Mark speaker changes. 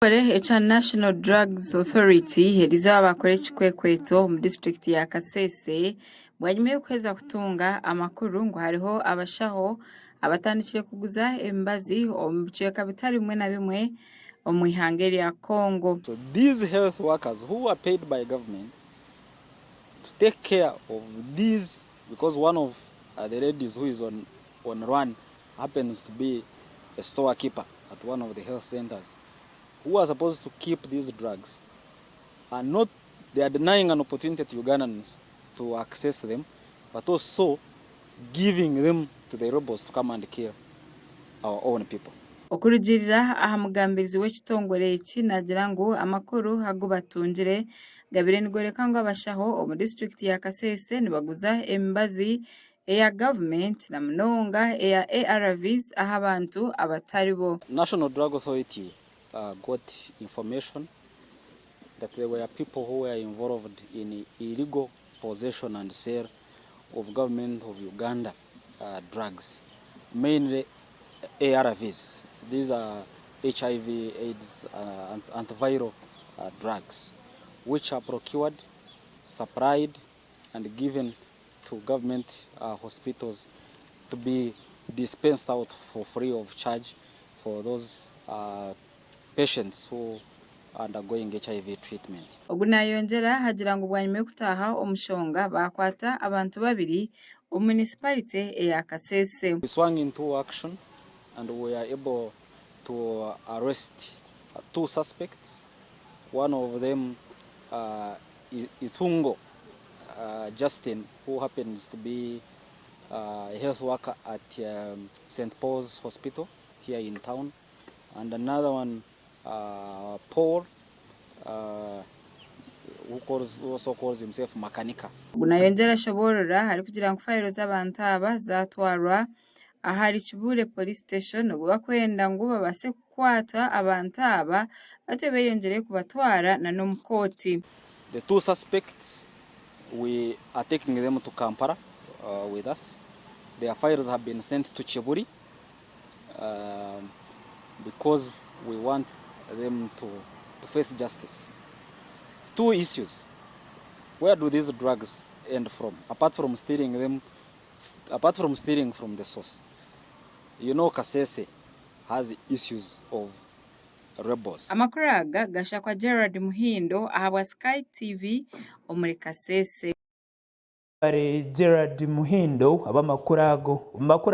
Speaker 1: Ekitongore ekya National Drugs Authority eriizooba baakora ekikwekweto omu disiturikiti ya Kasese bwanyima y'okuheeza kutunga amakuru ngu hariho abashaho abatandikire kuguza emibazi omu bicweka bitari bimwe na bimwe omu ihanga erya Congo.
Speaker 2: So these health workers who are paid by government to take care of these because one of the ladies who is on on run happens to be a store keeper at one of the health centers who are supposed to keep these drugs are not they are denying an opportunity to Ugandans to access them but also giving them to the rebels to come and kill our own people.
Speaker 1: Okurugiirira aha mugambirizi w'ekitongore eki naagira ngu amakuru agu batungire gabaire nigoreka ngu abashaho omu disiturikiti ya Kasese nibaguza emibazi eya gavumenti na munonga eya ARVs aha abantu abatari bo.
Speaker 2: National Drug Authority got information that there were people who were involved in illegal possession and sale of government of Uganda drugs mainly ARVs these are HIV AIDS antiviral drugs which are procured, supplied and given to government hospitals to be dispensed out for free of charge for those patients who are undergoing HIV treatment.
Speaker 1: Ogu nayongyera agira ngu bwanyima y'okutaaha omushonga baakwata abantu babiri omu munisiparite eya Kasese.
Speaker 2: We swung into action and we were able to arrest two suspects, one of them Itungo Justin who happens to be a health worker at St Paul's Hospital here in town and another one Paul who calls, who also calls himself Makanika.
Speaker 1: Ogu nayongyera ashoboorora arikugira ngu fayiro z'abantu aba zatwarwa ahari Kibuule Police Station obwo bakwenda ngu babaase kukwata abantu aba batyo beyongyere kubatwara n'omu kooti.
Speaker 2: The two suspects we are taking them to Kampala with us. Their files have been sent to Kibuli because we want them to, to face justice. Two issues. Where do these drugs end from? Apart from stealing them, apart from stealing from the source. You know Kasese has issues of rebels.
Speaker 1: Amakuru aga gashakwa Gerald Muhindo ahabwa Sky TV omuri Kasese.
Speaker 3: Gerald Muhindo ab'amakuru ago. Omu makuru.